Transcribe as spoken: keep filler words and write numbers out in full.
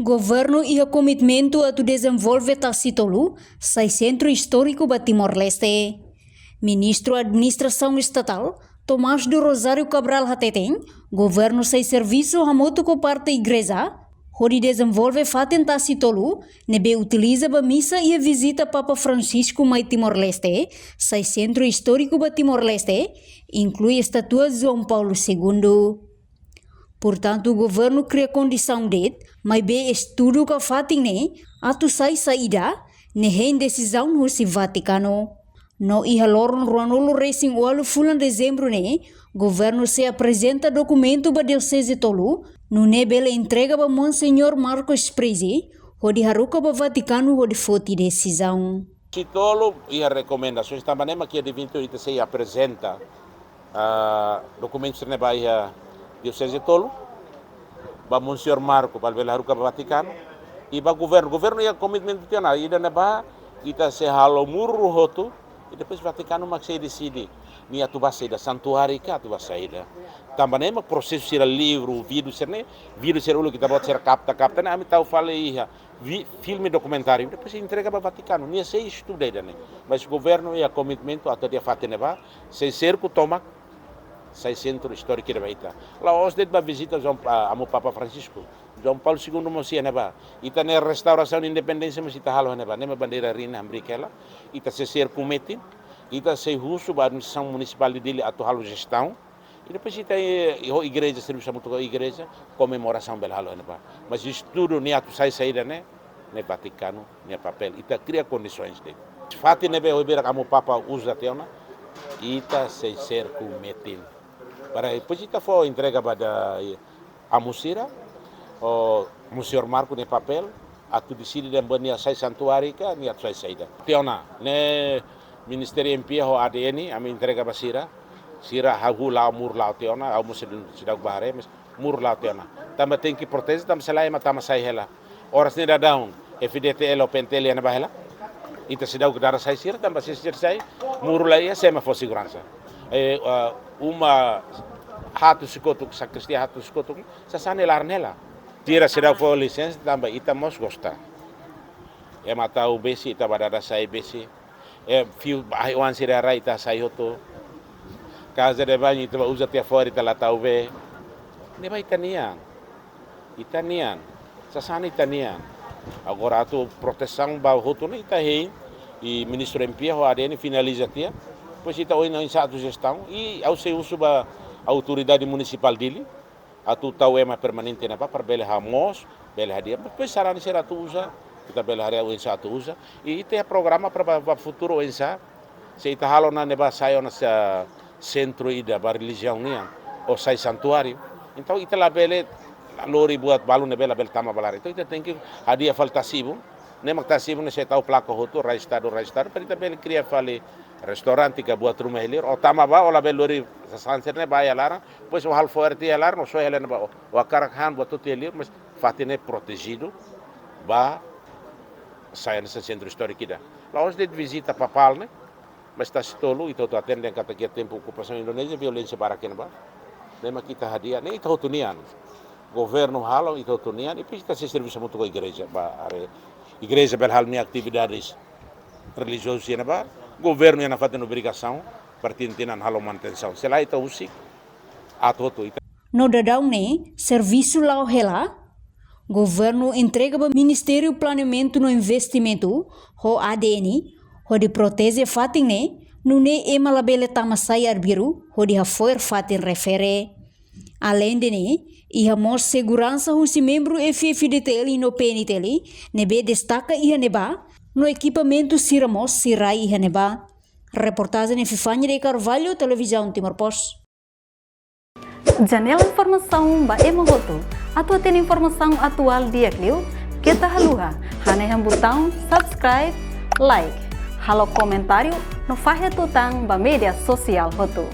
Governu iha komitmentu atu dezenvolve Tasi Tolu sai sentru istóriku ba Timor-Leste. Ministru Administrasaun Estatál, Tomás do Rosário Cabral hateten, governu sei servisu hamutuk ho parte igreja, hodi dezenvolve fatin Tasi Tolu, ne'ebé utiliza ba misa iha vizita Papa Francisco mai Timor-Leste, sai sentru istóriku ba Timor-Leste, inklui estátua João Paulo Segundo. Portantu, governu kria kondisaun de'it, maibé estudu ka fatin ne'e atu sai saida, ne'e hein desizaun husi Vatikanu. No iha loron ruanulu-resin-ualu fulan Dezembru ne'e, governu sei aprezenta dokumentu ba Dioseze Tolu, nune'e bele entrega ba Monseñór Marco Spresi, hodi haruka ba Vatikanu hodi foti desizaun. Tasi Tolu iha rekomendasaun, tanba ne'e mak iha dia vinte e oito ita sei aprezenta, ah, dokumentu sira-ne'e ba iha Dioseze Tolu, ba Monseñór Marco, para bele haruka ba Vatikanu, i ba governu. Governu iha komitmentu tiha ona, ida-ne'ebá ita sei halo muru hotu, i depois Vatikanu mak sei deside, nia atu ba saida, santuáriu ka atu ba saida. Tanba ne'e mak prosesu sira livru, vídeo sira-ne'e, vídeo sira uluk ita-boot sira kapta, kapta ne'e, ami tau fali iha vi-, filme dokumentáriu, depois entrega ba Vatikanu, nia sei estuda ida-ne'e. Mas governu iha komitmentu atu hadi'a fatin ne'ebá, sei serku tomak, sai sentru istóriku ida ba ita. La'ós de'it ba vizita João, ah, Amu Papa Francisco. João Paulo Segundo mós iha ne'ebá. Ita-nia restaurasaun independénsia mós ita halo ne'ebá. Ne'e mak bandeira rina hamriik hela. Ita sei serku metin. Ita sei husu ba administrasaun munisipál de Dili atu halo jestaun. I depois ita, eh, ho igreja, servisu hamutuk ho igreja, komemorasaun bele halo ne'ebá. Mas estudu nia atu sai saida ne'e, ne'e Vatikanu nia papél. Ita kria kondisaun de'it. Fatin ne'ebé ho beira Amu Papa uza tiha ona, ita sei serku metin. Para depois ita fó entrega ba da, eh, amu sira, o Monseñór Marco nia papél, atu deside dehan ba nia sai santuáriu ka, nia atu sai saida. Tiha ona, ne'e Ministériu M P A ho A D N, ami entrega ba sira, sira hahú la'o muru la'o tiha ona, ha'u mós seidauk bá haree, mas muru la'o tiha ona. Tanba tenke proteje, tanba se lae ema tama sai hela. Oras ne'e daudaun, F D T L ou P N T L iha ne'ebá hela. Ita seidauk dada sai sira, tanba se sira sai, muru la iha, sé mak fó seguransa. Eh, ah, uma haat husi kotuk, sakristia haat husi kotuk, sasán iha laran hela. Sira seidauk fó lisensa, tanba ita mós gosta. Ema tau besi, ita bá dada sai besi. Eh, fiu, ahi-oan sira rai, ita hasai hotu. Casa de banho, ita bá uza tiha fora, ita la tau bee. Ne'ebá ita-nian. Ita-nian. Sasán ita-nian. Agora atu protesaun ba hotu ne'e ita hein, i Ministru M P A ho A D N finaliza tiha. Depois ita oin oinsá atu jestaun. I ha'u sei husu ba Autoridade Munisipál Dili atu tau ema permanente ne'ebá para bele hamoos, bele hadi'a. Mas depois sarani sira atu uza, ita bele haree oinsá atu uza. I ita iha programa para ba, ba futuru oinsá, se ita halo ona ne'ebá sai ona sá sentru ida ba relijiaun nian, ou sai santuáriu. Entaun ita labele lori buat balun ne'ebé labele tama ba laran. Entaun ita tenke hadi'a fali Tasi Ibun. Ne'e mak Tasi Ibun ne'e sei tau plaka hotu, rai estadu, rai estadu, para ita bele kria fali restaurante ka buat ruma iha liur. Ó tama bá, ó labele lori sasán sira-ne'e bá iha laran, depois ó halo fo'er tiha iha laran, ó soe hela ne'ebá, ó, ó hakarak han buat hotu iha liur, mas fatin ne'e protejidu ba sai hanesan sentru istóriku ida. La'ós de'it vizita papál ne'e, mas Tasi Tolu, ita hotu hatene dehan katak iha tempu okupasaun Indonézia, violénsia barak iha ne'ebá. Ne'e mak ita hadi'a, ne'e ita hotu nian. Governu halo, ita hotu nian, i depois ita sei servisu hamutuk ho igreja, ba haree igreja bele halo nia atividades relijiozu iha ne'ebá, governu iha nafatin obrigasaun, para tinan-tinan halo manutensaun. Se lae ita husik, aat hotu ita. No daudaun ne'e, servisu la'o hela, governu entrega ba Ministériu Planeamentu no Investimentu, ho A D N, hodi proteje fatin ne'e, nune'e ema labele tama sai arbiru, hodi hafo'er fatin refere. Aleinde ne'e, iha mós seguransa husi membru F F D T L no P N T L, ne'ebé destaka iha ne'ebá, no ekipamentu sira mós sei rai iha ne'ebá. Reportajen Epifania de Carvalho, Televizaun Timor Post. Janela informasaun ba ema hotu. Atu hatene informasaun atuál di'ak liu, keta haluha hanehan butaun subscribe, like, halo komentáriu, no fahe tutan ba média sosiál hotu.